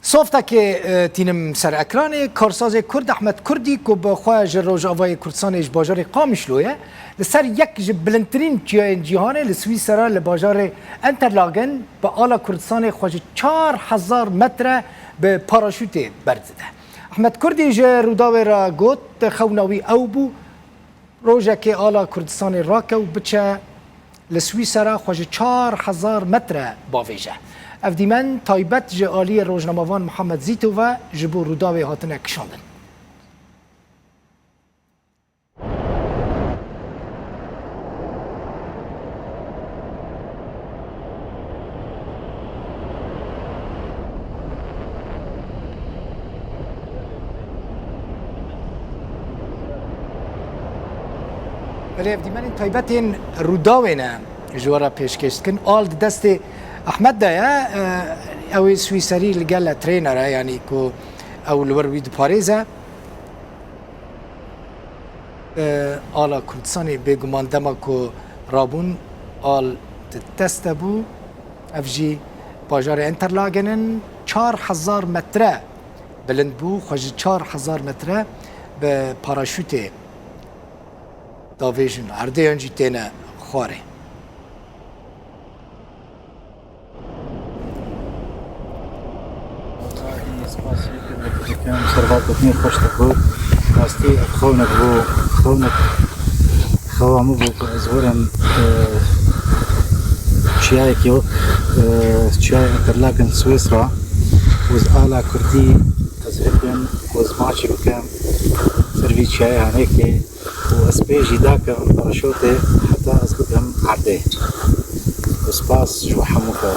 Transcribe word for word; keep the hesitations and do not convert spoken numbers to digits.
Softekê e, tînim ser ekranê. Karsazê Kurd Ehmed Kurdî ku bi xwe ji Rojavayê Kurdistanê ji bajarê Qamişlo ye, li ser yek ji bilindtirîn çiyayên cîhanê li Swîsera li bajarê Interlaken bi ala Kurdistanê xwe ji çar hezar metre bi paraşûtê berdide. Ehmed Kurdî ji Rûdawê re got, xewna wî ew bû, rojekê ala Kurdistanê rake û biçe li Swîsera xwe ji çar hezar metre bavêje. Ev dîmen taybet ji aliyê rojnamevan Mihemed Zîto ve ji bo Rûdawê hatine kişandin. Belê, ev dîmenên taybetên Rûdawê ne ji we re pêşkêş dikin. Al di destê Ehmed de ye. Ew ê Swîserî li gel trainer e, yanî ku ew li wir wî diparêze. Ala Kurdistanê bêguman dema ku rabûn al di dest de bû. Ev jî bajarê Interlaken in. Çar hezar metre bilind bû, xwe ji çar hezar metre bi paraşûtê davêjin erdê, yan jî têne xwarê. Wellahî, spasî gelek dikim, serhatbûtinê xweş dibû. Rastî, ev xewnek bû, xewnek, xewa min bû ku ez werim, e, çiyayekî wek, e, çiyayê Interlaken Swêsra û ez ala Kurdî ez bikim û ez maçî bikim ser vî çiyayê hanekê. û ez pê jî dakim paraşûtê heta ez bigim erdê. Û spas ji we hemû re.